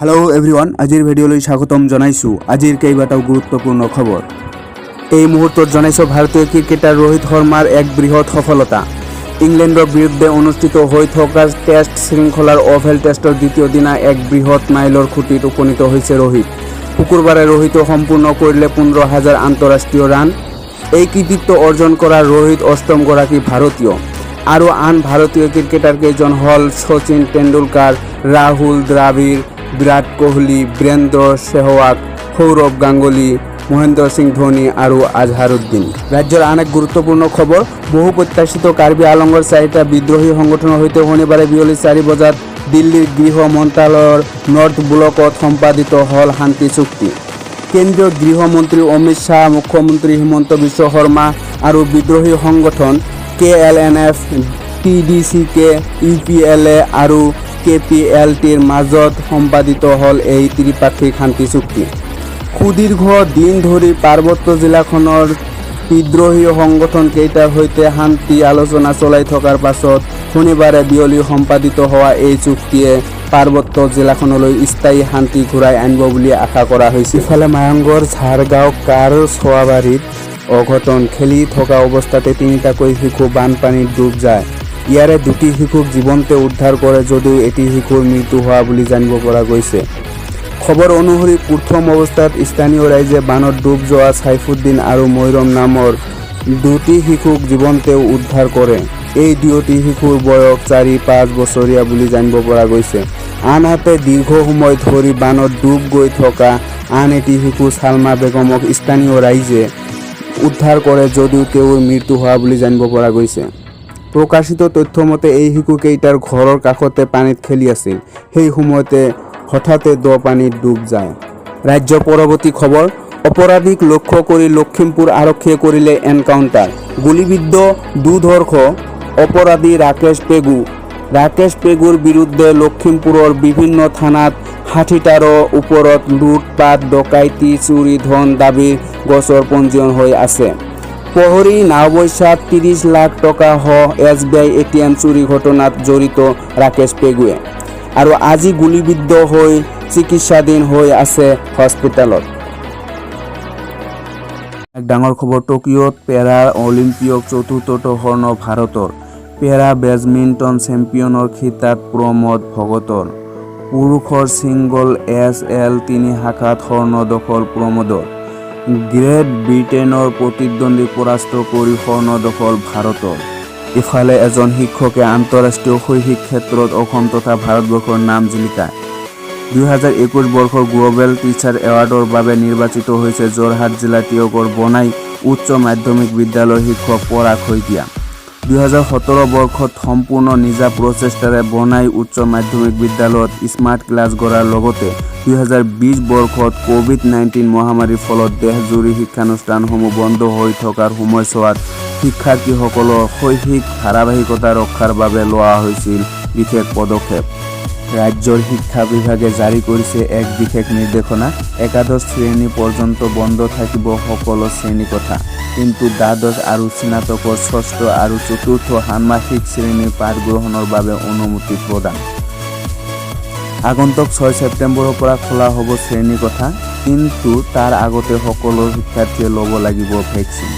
Hello' everyone, আজিৰ ভিডিঅ'লৈ স্বাগতম জনাইছোঁ। আজিৰ কেইবাটাও গুৰুত্বপূৰ্ণ খবৰ এই মুহূৰ্তত জনাইছোঁ। ভাৰতীয় ক্ৰিকেটাৰ ৰোহিত শৰ্মাৰ এক বৃহৎ সফলতা। ইংলেণ্ডৰ বিৰুদ্ধে অনুষ্ঠিত হৈ থকা টেষ্ট শৃংখলাৰ অভেল টেষ্টৰ দ্বিতীয় দিনা এক বৃহৎ মাইলৰ খুঁটিত উপনীত হৈছে ৰোহিত। শুকুৰবাৰে ৰোহিতে সম্পূৰ্ণ কৰিলে 15,000 আন্তঃৰাষ্ট্ৰীয় ৰান। এই কৃতিত্ব অৰ্জন কৰা ৰোহিত অষ্টমগৰাকী ভাৰতীয় আৰু আন ভাৰতীয় ক্ৰিকেটাৰ কেইজন হ'ল শচীন টেণ্ডুলকাৰ, ৰাহুল দ্ৰাবিড়, বিৰাট কোহলি, বীৰেন্দ্ৰ সেহৱাগ, সৌৰভ গাংগুলী, মহেন্দ্ৰ সিং ধোনী আৰু আজহাৰুদ্দিন। ৰাজ্যৰ আন এক গুৰুত্বপূৰ্ণ খবৰ, বহু প্ৰত্যাশিত কাৰ্বি আলঙৰ চাৰিটা বিদ্ৰোহী সংগঠনৰ সৈতে শনিবাৰে বিয়লি 4 বজাত দিল্লীৰ গৃহ মন্ত্ৰালয়ৰ নৰ্থ ব্লকত সম্পাদিত হ'ল শান্তি চুক্তি। কেন্দ্ৰীয় গৃহমন্ত্ৰী অমিত শ্বাহ, মুখ্যমন্ত্ৰী হিমন্ত বিশ্ব শৰ্মা আৰু বিদ্ৰোহী সংগঠন কেএলএনএফ, টিডিচিকে, ইউপিএলএ আৰু কেপিএলটিৰ মাজত সম্পাদিত হ'ল এই ত্ৰিপাক্ষিক শান্তি চুক্তি। সুদীৰ্ঘ দিন ধৰি পাৰ্বত্য জিলাখনৰ বিদ্ৰোহী সংগঠন কেইটাৰ সৈতে শান্তি আলোচনা চলাই থকাৰ পাছত শনিবাৰে বিয়লি সম্পাদিত হোৱা এই চুক্তিয়ে পাৰ্বত্য জিলাখনলৈ স্থায়ী শান্তি ঘূৰাই আনিব বুলি আশা কৰা হৈছে। ইফালে মায়ঙৰ ঝাৰগাঁও কাৰ চোৱাবাৰীত অঘটন। খেলি থকা অৱস্থাতে তিনিটাকৈ শিশু বানপানীত ডুব যায়। ইয়াৰে দুটি শিশুক জীৱন্তে উদ্ধাৰ কৰে যদিও এটি শিশুৰ মৃত্যু হোৱা বুলি জানিব পৰা গৈছে। খবৰ অনুসৰি প্ৰথম অৱস্থাত স্থানীয় ৰাইজে বানত ডুব যোৱা চাইফুদ্দিন আৰু ময়ূৰম নামৰ দুটি শিশুক জীৱন্তে উদ্ধাৰ কৰে। এই দুয়োটি শিশুৰ বয়স 4-5 বছৰীয়া বুলি জানিব পৰা গৈছে। আনহাতে দীৰ্ঘ সময় ধৰি বানত ডুব গৈ থকা আন এটি শিশু ছালমা বেগমক স্থানীয় ৰাইজে উদ্ধাৰ কৰে যদিও তেওঁৰ মৃত্যু হোৱা বুলি জানিব পৰা গৈছে। প্ৰকাশিত তথ্য মতে এই শিশুকেইটাৰ ঘৰৰ কাষতে পানীত খেলি আছিল। সেই সময়তে হঠাতে দ পানীত ডুব যায়। ৰাজ্যৰ পৰৱৰ্তী খবৰ, অপৰাধীক লক্ষ্য কৰি লখিমপুৰ আৰক্ষীয়ে কৰিলে এনকাউণ্টাৰ। গুলীবিদ্ধ দুৰ্ধৰ্ষ অপৰাধী ৰাকেশ পেগু। ৰাকেশ পেগুৰ বিৰুদ্ধে লখিমপুৰৰ বিভিন্ন থানাত 60টাৰো ওপৰত লুটপাট, ডকাইতি, চুৰি, ধন দাবীৰ গোচৰ পঞ্জীয়ন হৈ আছে। পহৰী নাওবৈচাত 30 লাখ টকা সহ এছবিআই এটিএম চুৰি ঘটনাত জড়িত ৰাকেশ পেগুৱে আৰু আজি গুলীবিদ্ধ হৈ চিকিৎসাধীন হৈ আছে হস্পিটেলত। এক ডাঙৰ খবৰ, টকিঅ'ত পেৰা অলিম্পিক চতুৰ্থটো স্বৰ্ণ ভাৰতৰ। পেৰা বেডমিণ্টন চেম্পিয়নৰ খিতাপ প্ৰমোদ ভগতৰ। পুৰুষৰ ছিংগল এছ এল 3 শাখাত স্বৰ্ণ দখল প্ৰমোদৰ। গ্ৰেট ব্ৰিটেইনৰ প্ৰতিদ্বন্দ্বীক পৰাস্ত কৰি স্বৰ্ণ দখল ভাৰতৰ। ইফালে এজন শিক্ষকে আন্তঃৰাষ্ট্ৰীয় শৈক্ষিক ক্ষেত্ৰত অসম তথা ভাৰতবৰ্ষৰ নাম জিলিকায়। 2021 বৰ্ষৰ গ্ল'বেল টিচাৰ এৱাৰ্ডৰ বাবে নিৰ্বাচিত হৈছে যোৰহাট জিলাৰ টীয়কৰ বনাই উচ্চ মাধ্যমিক বিদ্যালয়ৰ শিক্ষক পৰাগ শইকীয়া। 2017 বৰ্ষত সম্পূৰ্ণ নিজা প্ৰচেষ্টাৰে বনাই উচ্চ মাধ্যমিক বিদ্যালয়ত স্মাৰ্ট ক্লাছ গঢ়াৰ লগতে 2020 বৰ্ষত ক'ভিড-19 মহামাৰীৰ ফলত দেশজুৰি শিক্ষানুষ্ঠানসমূহ বন্ধ হৈ থকাৰ সময়ছোৱাত শিক্ষাৰ্থীসকলৰ শৈক্ষিক ধাৰাবাহিকতা ৰক্ষাৰ বাবে লোৱা হৈছিল বিশেষ পদক্ষেপ। ৰাজ্যৰ শিক্ষা বিভাগে জাৰি কৰিছে এক বিশেষ নিৰ্দেশনা। একাদশ শ্ৰেণী পৰ্যন্ত বন্ধ থাকিব সকলো শ্ৰেণীকোঠা। কিন্তু দ্বাদশ আৰু স্নাতকৰ ষষ্ঠ আৰু চতুৰ্থ ষান্মাসিক শ্ৰেণীৰ পাঠগ্ৰহণৰ বাবে অনুমতি প্ৰদান। আগন্তুক 6 ছেপ্টেম্বৰৰ পৰা খোলা হ'ব শ্ৰেণীকোঠা। কিন্তু তাৰ আগতে সকলো শিক্ষাৰ্থীয়ে ল'ব লাগিব ভেকচিন।